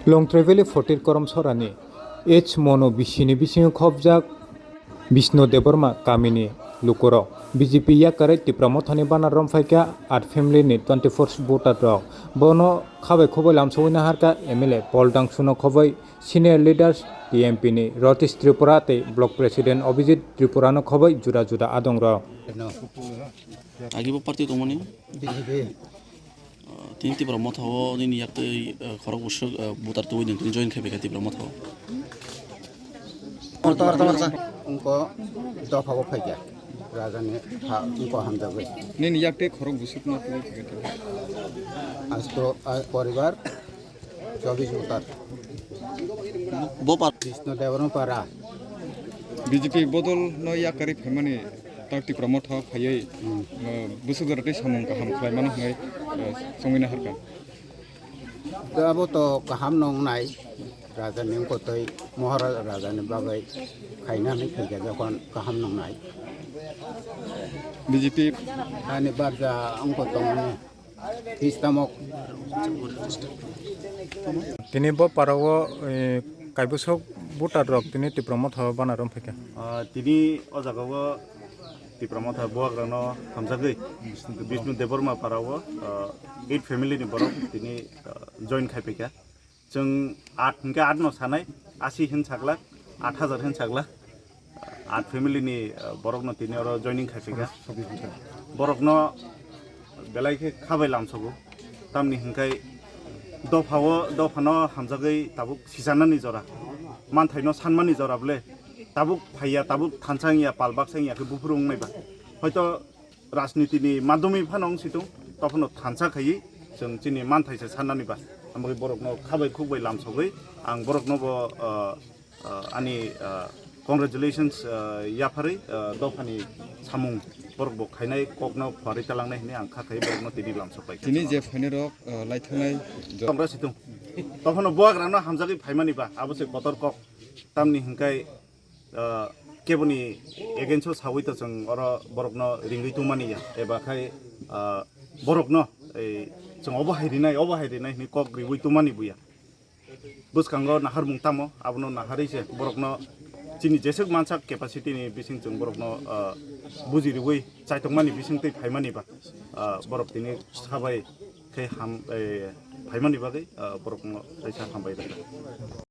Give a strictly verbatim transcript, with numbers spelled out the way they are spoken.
Longtrai Valley Fotir Korom Sorani H Mono bisini bisingo khobjak Bishnu Debbarma kamini lukurok B J P yakarwi Tipra Mothani banner romphaikha art family ni twenty-four voter rok. Bono khabai khoboi lamsogwi naharkha M L A Paul Dangsuno khoboi senior leaders T M P ni Ratish Tripura tei block president Abhijit Tripurano khoboi juda juda adongrok. Agibo party tongmani? B J P. Ah, tini Tipra Motha o nini yak tei, ah, khorok bwswk, ah, voter tubui nung tini join khai phaikha Tipra Motha o. Tor, tor, tor, tor. Wngkha dopha o phaikha. Raja ni ha wngkha hamjagwi. Nini yak tei khorok bwswk no tubui phaikha. Asto, ah, poribar chobis voter. Bo par- Krishna Debbarma para. B J P bodol no yakarwi phaimani tak Tipra Motha phaiwi, hmm, uh, bwswk jora tei samung kaham khlaimano hwnwi, uh, songwi naharkha. Da abo to kaham nongnai, raja ni wngkotwi Maharaja raja ni bagwi khaina hinwi khaikha jokhon kaham nongnai. B J P ani barja wngkotongmani. Tini bo parao, eh, kaibwswk voter rok tini Tipra Motha o bana romphaikha. Ah, tini o jaga o Tipra Motha buagrano hamjagwi Bishnu Debbarma parao, ah, eight family ni borok tini, ah, join khai phaikha. Chwng aat hinkhe aat no sanai, asi hin saklak, aat hajar hin saklak. Aat family ni, uh, borokno tini oro joining khai phaikha. Borokno belai khe khabai lamsogo. Tamni hinkhai dophao, dophano hamjagwi tabuk sichanani jora, manthaino sanmani jora bole tabuk phaiya, tabuk thansa wngya, pal baksa wngya khe buphuru wngnaiba. Hoito rajniti ni madhyami phano wng situng, tophano thansa khaiwi chwng chini manthaisa sannani ba. Amogwi borokno khabai khukbai lamsogwi ang borokno bo, ah, ah, ani, ah, congratulations, ah, yapharwi, ah, dophani samung borok bo khainai kokno phuarwi talangnai hinwi ang kha khai borokno tini lamsok bai kha. Tini je phainai rok, ah, laithangnai jo- Tongra situng. Tophano buagrano hamjagwi phaimani ba, abo se kotor kok. Tamni hinkhai, ah, keboni against o sawi to chwng oro borokno ringwi tongmani ya, eba khai, ah, borokno ei chwng obo hai rinai, obo hai rinai hinwi kok riwi tongmani buya. Bwskango naharmung tamo, abono naharwi se borokno chini jeswk mansak capacity ni bising chwng borokno, ah, buji riwi chaitokmani bising twi phaimani ba, ah, borok tini sabai khe ham, eh, phaimani bagwi, ah, borokno kaisa hambai rwkha.